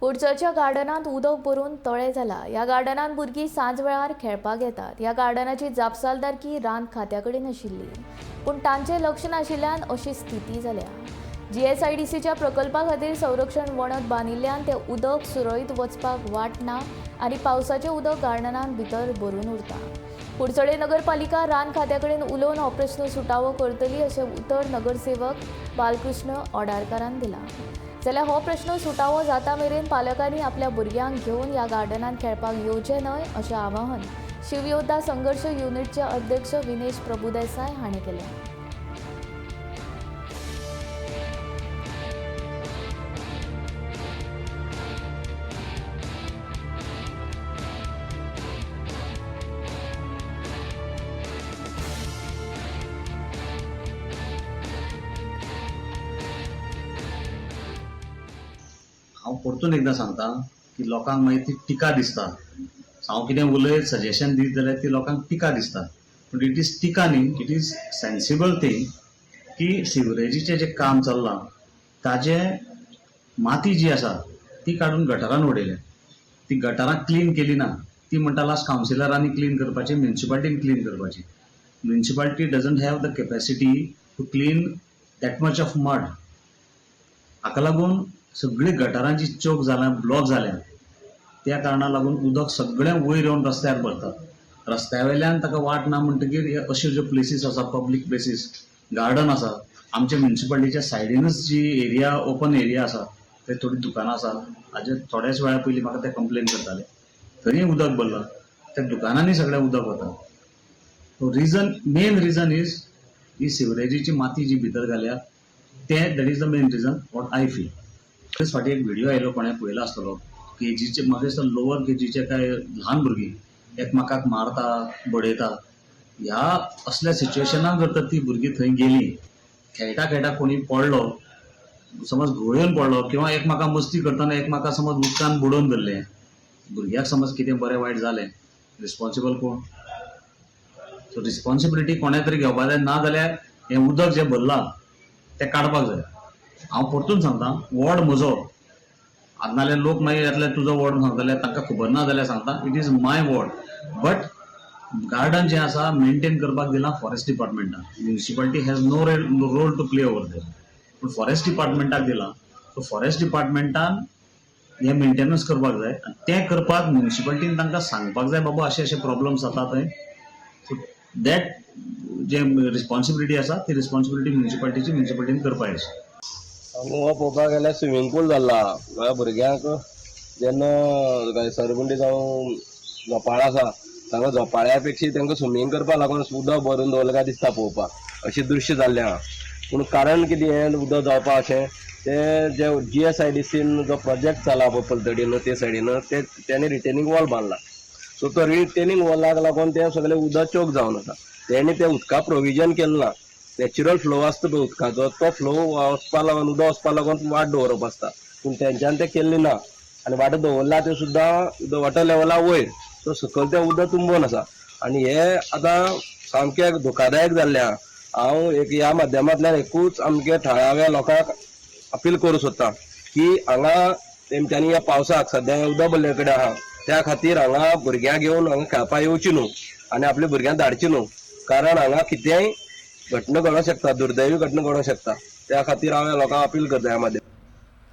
कुडचडच्या गार्डनांत उदक भरून तळें जाला. ह्या गार्डनांत भुरगीं सांजवेळार खेळपाक येतात. ह्या गार्डनाची जापसालदारकी रान खात्या कडेन आशिल्ली, पूण तांचें लक्ष नाशिल्ल्यान अशी स्थिती जाल्या. जीएसआयडीसीच्या प्रकल्पा खातीर संरक्षण वणत बांदिल्ल्यान तें उदक सुरळीत वचपाक वाट ना आनी पावसाचें उदक गार्डनांत भितर भरून उरता. कुडचडे नगरपालिका रान खात्या कडेन उलोवन हो प्रस्न सुटावो करतली अशें उतर नगरसेवक बालकृष्ण ऑडारकारान दिलां. जाल्यार हो प्रश्न सुटावो जाता मेरेन पालकांनी आपल्या भुरग्यांक घेवन ह्या गार्डनांत खेळपाक येवचें न्हय अशें आवाहन शिवयोद्धा संघर्ष युनिटचे अध्यक्ष विनेश प्रभुदेसाय हांणी केलें. हांव परतून एकदां सांगता की लोकांक मागीर ती टिका दिसता. हांव कितें उलयत सजेशन दीत जाल्यार ती लोकांक टिका दिसता, पूण it is टिका न्ही, it is sensible thing की सिवरेजीचें जें काम चल्लां ताजें माती जी आसा ती काडून गटरान उडयल्या. ती गटारां क्लीन केली ना. ती म्हणटा लास्ट कावन्सिलरांनी क्लीन करपाची, म्युनिसिपालिटीन क्लीन करपाची. Municipality doesn't have the capacity to clean that much of mud. हाका लागून सगळीं गटारां जी चोक जाल्या, ब्लॉक जाल्या, त्या कारणा लागून उदक सगळें वयर येवन रस्त्यार भरता. रस्त्या वयल्यान ताका वाट ना म्हणटकीर हे अश्यो ज्यो प्लेसीस आसा, पब्लीक प्लेसीस, गार्डन आसा, आमच्या म्युनिसिपालिटीच्या सायडीनच जी एरिया, ओपन एरिया आसा, थंय थोडीं दुकानां आसा. हाजे थोड्याच वेळा पयलीं म्हाका ते कंप्लेन करताले, थंय उदक भरलां, त्या दुकानांनी सगळें उदक वता. So reason, main reason is ही सिवरेजीची माती जी भितर घाल्या ते, that is the main reason what I feel. तेच फाटी एक व्हिडिओ आयलो, कोणें पळयला आसतलो, केजीचे, म्हाका दिसता लोवर केजीचे काय ल्हान भुरगीं एकमेकाक मारता, बडयता. ह्या असल्या सिच्युएशनान जर तर ती भुरगीं थंय गेलीं, खेळटा खेळटा कोणी पडलो समज, घुंवळ पडलो किंवा एकमेका मस्ती करतना एकमेका समज उदकान बुडोवन धरलें, भुरग्याक समज कितें बरें वायट जालें, रिस्पॉन्सिबल कोण? सो रिस्पॉन्सिबिलिटी कोणें तरी घेवपा जाय, ना जाल्यार हें उदक जें भरलां तें काडपाक जाय. हांव परतून सांगता, वॉर्ड म्हजो. आतां नाल्यार लोक मागीर येतले, तुजो वॉर्ड सांगतले. तांकां खबर ना जाल्यार सांगता, it is my ward, but garden जें आसा मेंटेन करपाक दिलां फॉरेस्ट डिपार्टमेंटान. Municipality has no role to play over there, पूण फॉरेस्ट डिपार्टमेंटाक दिलां. सो फॉरेस्ट डिपार्टमेंटान हें मेंटेनन्स करपाक जाय आनी तें करपाक म्युनिसिपालिटीन तांकां सांगपाक जाय, बाबा अशे अशे प्रॉब्लम्स जाता थंय. सो that जे रिस्पॉन्सिबिलिटी आसा ती रिस्पॉन्सिबिलिटी म्युनिसिपालिटीची म्युनिसिपालिटीन करपाक जाय. हांगा पळोवपाक गेल्यार स्विमींग पूल जाल्ला. म्हळ्यार भुरग्यांक जेन्ना घसरगुंडी जावं झोपाळ आसा, तांकां झोपाळ्या पेक्षा तांकां स्विमींग करपाक लागून उदक भरून दवरलें काय दिसता पळोवपाक, अशें दृश्य जाल्लें आहा. पूण कारण कितें हें उदक जावपाक अशें तें जे जीएसआयडीसीन जो प्रोजेक्ट चला पळय पलतडीन, ते सायडीन ते तेणी रिटेनिंग वॉल बांदला. सो तो रिटेनिंग वॉलाक लागून तें सगळें उदक चोक जावन आसा. तेणी तें उदका प्रोविजन केलें ना. नॅचरल फ्लो आसता पळय उदकाचो, तो फ्लो वचपा लागून, उदक वचपा लागून वाट दवरप आसता, पूण तेंच्यान तें केल्लें ना आनी वाट दवरला त्यो सुद्दां वॉटर लेवला वयर, सो सकयल तें उदक तुंबून आसा आनी हे आतां सामकें धोकादायक जाल्लें आहा. हांव एक ह्या माध्यमांतल्यान एकूच आमगे थळाव्या लोकांक अपील करूंक सोदता की हांगा तेमच्यांनी ह्या पावसाक सद्या उदक भरले कडेन आहा, त्या खातीर हांगा भुरग्यांक घेवन हांगा खेळपाक येवची न्हू आनी आपल्या भुरग्यांक धाडची न्हू, कारण हांगा कितेंय घटना घडोवंक शकता, दुर्दैवी घटना घडोवंक शकता. त्या खातीर हांव ह्या लोकांक अपील करता ह्या माध्यम